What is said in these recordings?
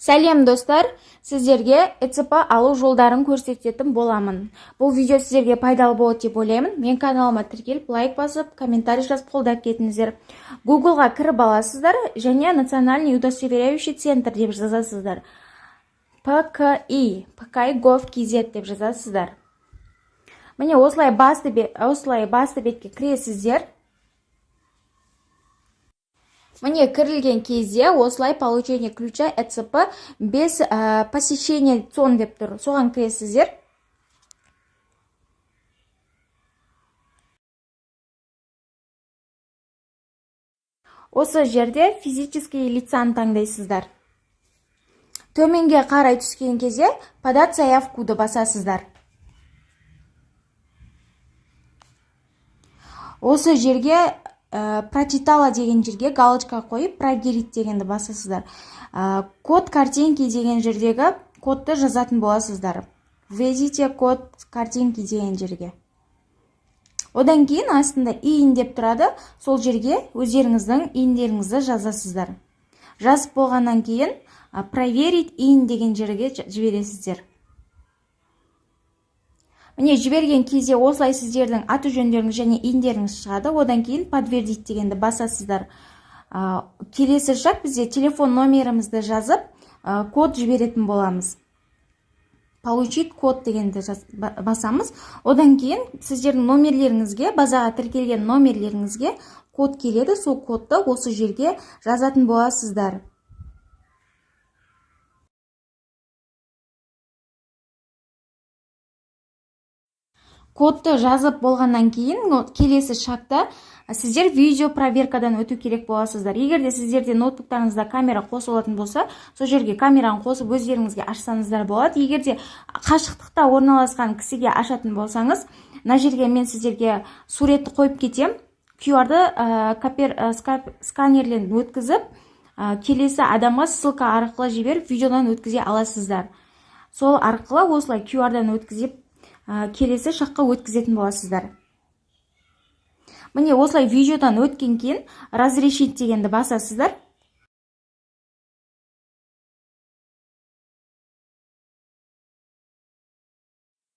Сәлем, достар! Сіздерге ЭЦП алу жолдарын көрсететін боламын. Бұл видео сіздерге пайдалы болады деп ойлаймын. Мен каналыма тіркеліп, лайк басып, комментарий жазып қолдап кетіңіздер. Гуглға кіріп аласыздар және «Национальный удостоверяющий центр» деп жазасыздар. ПКИ, PKI gov kz деп жазасыздар. Міне, осылай басты бетке кіресіздер. Міне, кірілген кезде осылай «Получение ключа ЭЦП без посещения ЦОН» деп тұр. Соған кіресіздер. Осы жерде «Физические лица» ны таңдайсыздар. Төменге қарай түскен кезде «Подать заявку» ды басасыздар. Осы жерге «Прочитала» деген жерге галочка қойып, «Проверить» дегенді басасыздар. «Код картинки» деген жердегі кодты жазатын боласыздар. «Введите код картинки» деген жерге. Одан кейін астында «ИИН» деп тұрады. Сол жерге өздеріңіздің ИИНдеріңізді жазасыздар. Жазып болғаннан кейін «Проверить ИИН» деген жерге жібересіздер. Міне, жіберген кезде осылай сіздердің аты жөндеріңіз және ИИНдеріңіз шығады. Одан кейін «Подтвердить» дегенді басасыздар. Келесі шаг: бізде телефон номерімізді жазып, код жіберетін боламыз. «Получить код» дегенді басамыз. Одан кейін сіздердің номерлеріңізге, базаға тіркелген номерлеріңізге код келеді. Сол кодты осы жерге жазатын боласыздар. Кодты жазып болғаннан кейін келесі шагта сіздер видео проверкадан өту керек боласыздар. Егер де сіздерде ноутбуктарыңызда камера қосылатын болса, сол жерге камераны қосып, өздеріңізге ашсаңыздар болады. Егер де қашықтықта орналасқан кісіге ашатын болсаңыз, мына жерге мен сіздерге суретті қойып кетем. QR-ды сканерлен өткізіп, келесі адамға ссылка арқылы жіберіп, видеодан өткізе аласыздар. Сол арқылы осылай QR-дан өткізіп, келесі шагқа өткізетін боласыздар. Міне, осылай видеодан өткен кейін «Разрешить» дегенді басасыздар.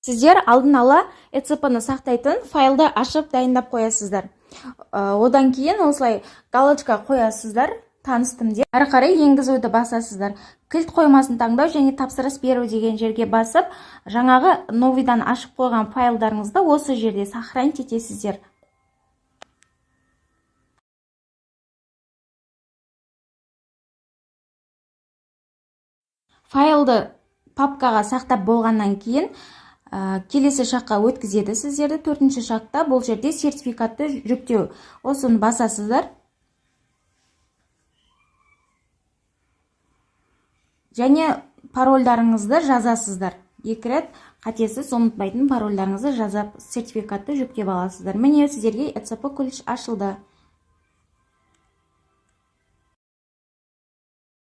Сіздер алдын ала ЭЦП-ны сақтайтын файлды ашып, дайындап қоясыздар. Одан кейін осылай галочка қоясыздар «Таныстым» деп. Әрі қарай «Енгізуді» басасыздар. «Кілт қоймасын таңдау және тапсырыс беру» деген жерге басып, жаңағы новыйдан ашып қойған файлдарыңызды осы жерде сохранить етесіздер. Файлды папкаға сақтап болғаннан кейін келесі шагқа өткізеді сіздерді. Төртінші шагта бұл жерде сертификатты жүктеу, осыны басасыздар және парольдарыңызды жазасыздар. Екі рет қатесіз, ұмытпайтын парольдарыңызды жазып, сертификатты жүктеп аласыздар. Міне, сіздерге ЭЦП ключ ашылды.